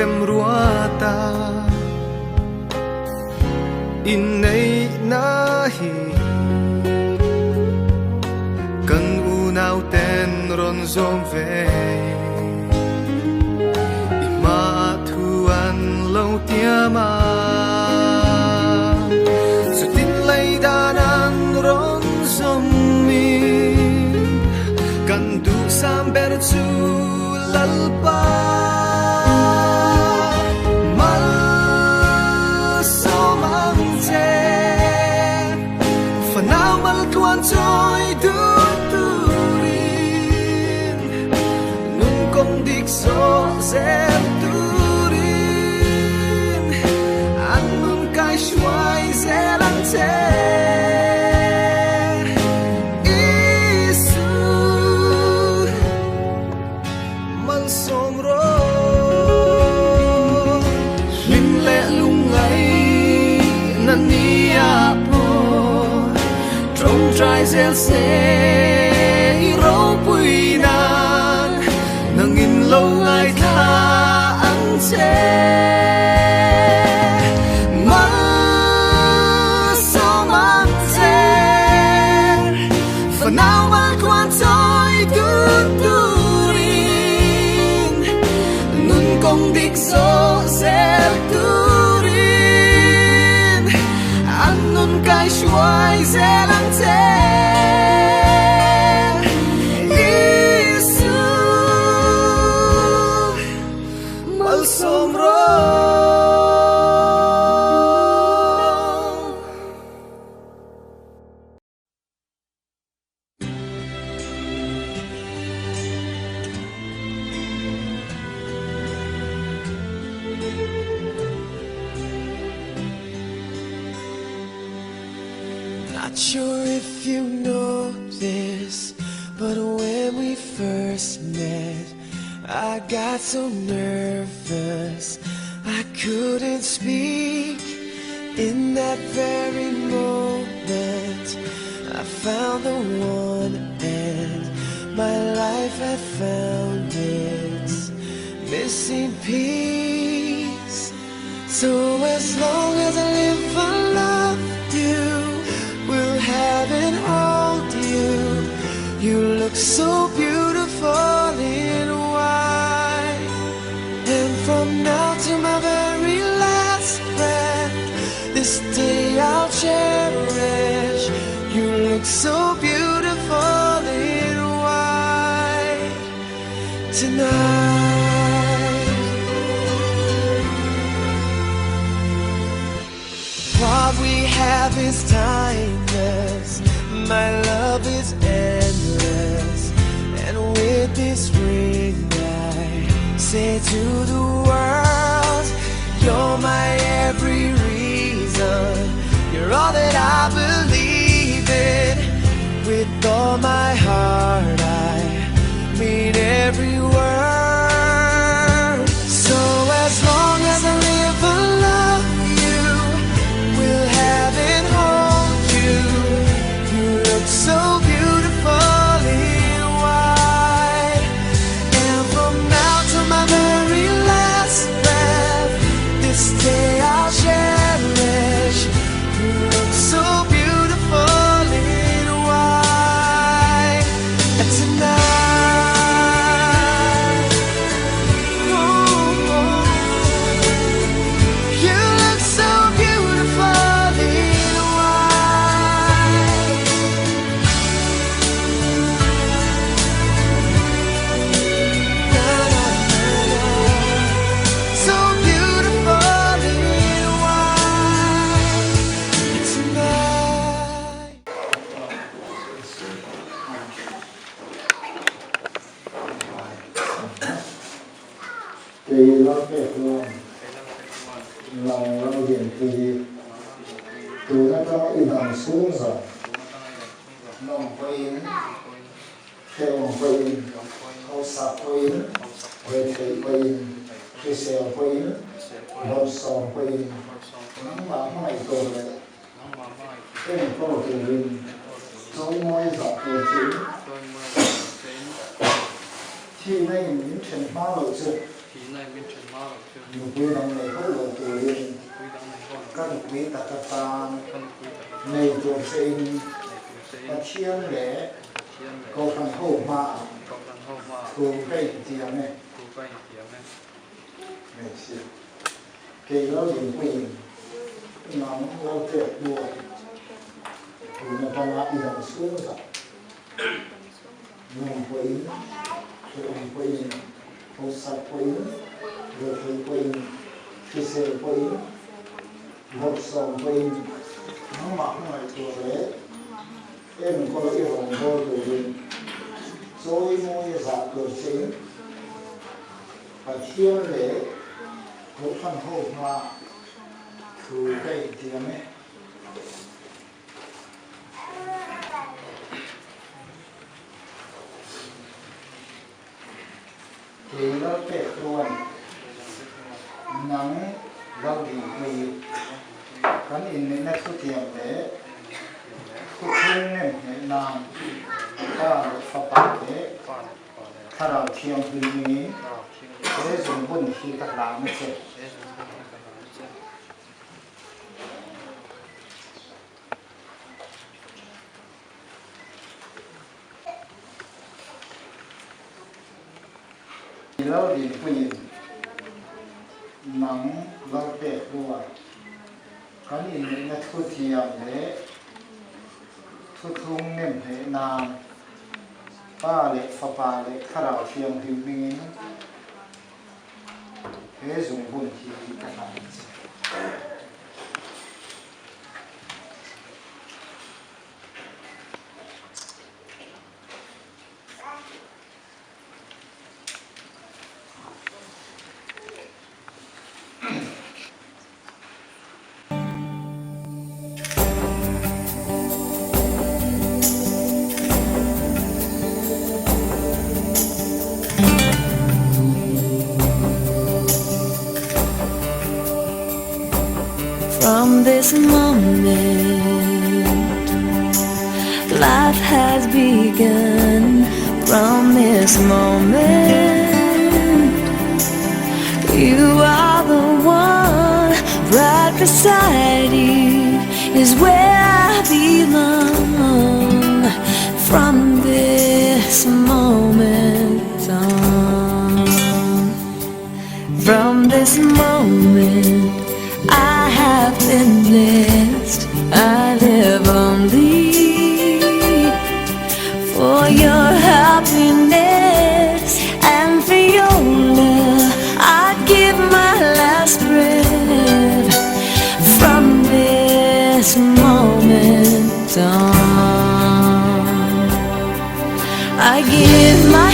Remruata Inneihna hi Kan unau ten rawn zawm ve I hmaah thu an lo tiam a Chutin lei dan an rawn zawm in Kan duhsam ber chu Lalpa Malsawm ang che Fanau maltluan chawi duh turin Nun kawng dik zawh zel turin An nun kai hruai zel ang che Isu Malsawm rawh Hlim leh lungngai na nia pawh Tawngtai zel se i ropui nan Nangin lo ngaithla ang che Malsawm ang che Fanau maltluan chawi tun turin Nun kawng dik zawh zel turin An nun kai hruai zel ang che Isu Malsawm rawh. Not sure if you know this, but when we first met, I got so nervous I couldn't speak. In that very moment, I found the one, and my life had found its missing piece. So as long as I live, I love you. Will have and hold you. You look so beautiful in white. And from now to my very last breath, this day I'll cherish. You look so beautiful in white tonight. What we have is timeless. My love is endless. And with this ring, I say to the world, You're my every reason. You're all that I believe in. With all my heart, I mean every word. So as long as I live, I love you. Will have and hold you. You look so beautiful in white. And from now to my very last breath, this day I'll cherish. You look so beautiful in white. And tonight, oh, oh, you look so beautiful in white. Na, na, na, na. So beautiful in white tonight. Kei Lalpekluan, Nang Ramdinpuii, tun atanga i dam chhung zawng, nawm pawhin, hrehawm pawhin, hausak pawhin, retheih pawhin, hrisel pawhin, bawrhsawm pawhin, nangmah hmangaih tur leh enkawl turin chawimawi zah tur chein thihna in min then hma loh chu. Nupui dang nei hauh lo turin ka nupui tak atan nei tur chein Pathian leh Kohhran ho hmaah thu ka intiam e. Hmeichhia, kei lo dinpuiin nang lo tlek hnuah tun atanga i dam chhung zah. Nuam pawhin, hrehawm pawhin, hausak pawhin, rethei pawhin, hrisel pawhin, bawrhsawm pawhin nangmah hmangaih tur leh enkawl i rawngbâwl turin chawimawi zah tur chein Pathian leh Kohhran ho hmaah thu ka intiam e. Kei lal pek chuan nang lal dinpui kan inneihna thutiam leh thuthlung nemhneh nan Pa leh Fapa leh Thlarau Thianghlim hmingin he zungbun hi ka hlan a che. I lo dinpuiin nang lo pek hnuah kan inneihna thuthiam leh thuthlung nemhneh nan Pa leh Fapa leh Thlarau Thianghlim hmingin he zungbun hi ka hlan a che. From this moment, life has begun. From this moment, you are the one right beside you is where I belong. From this moment on, from this moment, I have been blessed. I live only for your happiness and for your love. I give my last breath from this moment on. I give my